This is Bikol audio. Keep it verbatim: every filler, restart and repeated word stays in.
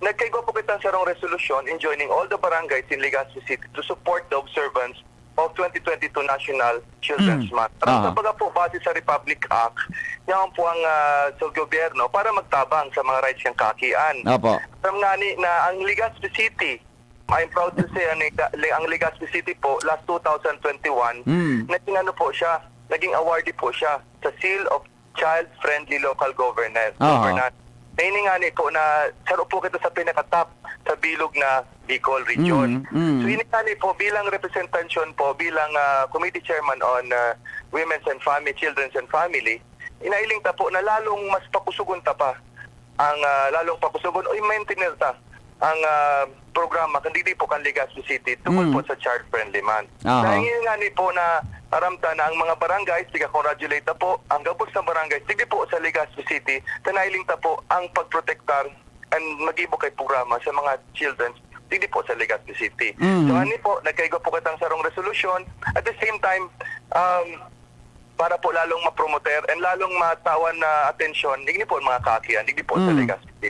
nagkaigwa po kitang sarong resolution enjoining all the barangays in Legazpi City to support the observance of twenty twenty-two National Children's Mm. Month. Aram Aha. sa baga po, base sa Republic Act, yaon po ang ah, sa gobyerno para magtabang sa mga rights ng kaakian. Opo. Aram nga ni na ang Legazpi City, I'm proud to say, ang, ang Legazpi City po, last two thousand twenty-one, Mm. naging ano po siya, naging awardee po siya sa Seal of Child-Friendly Local Governance. Aha. Governance. Na ini nga ni po na saro po kita sa pinaka-top sa bilog na Bicol region. Mm, mm. So ini nga ni po bilang representasyon po, bilang ah, committee chairman on ah, women's and family, children's and family, inailing ta po na lalong mas pakusugon ta pa ang ah, lalong pakusugon o i-maintain ta ang ah, programa kan digdi po kan Legazpi City tungkol Mm. po sa child-friendly month. Aha. Dahil ngayon nga ni po na aram ta na ang mga barangays, tiga-congratulate ta po, ang gabos na barangays, digdi po sa Legazpi City, ta nailing ta po ang pagprotektar and mag-ibo kay programa sa mga children digdi po sa Legazpi City. Mm. So, ani po, nagkaigwa po kitang sarong resolusyon. At the same time, um, para po lalong mapromoter and lalong matawan na atensyon, digdi po ang mga kaakian, digdi po sa Mm. Legazpi City.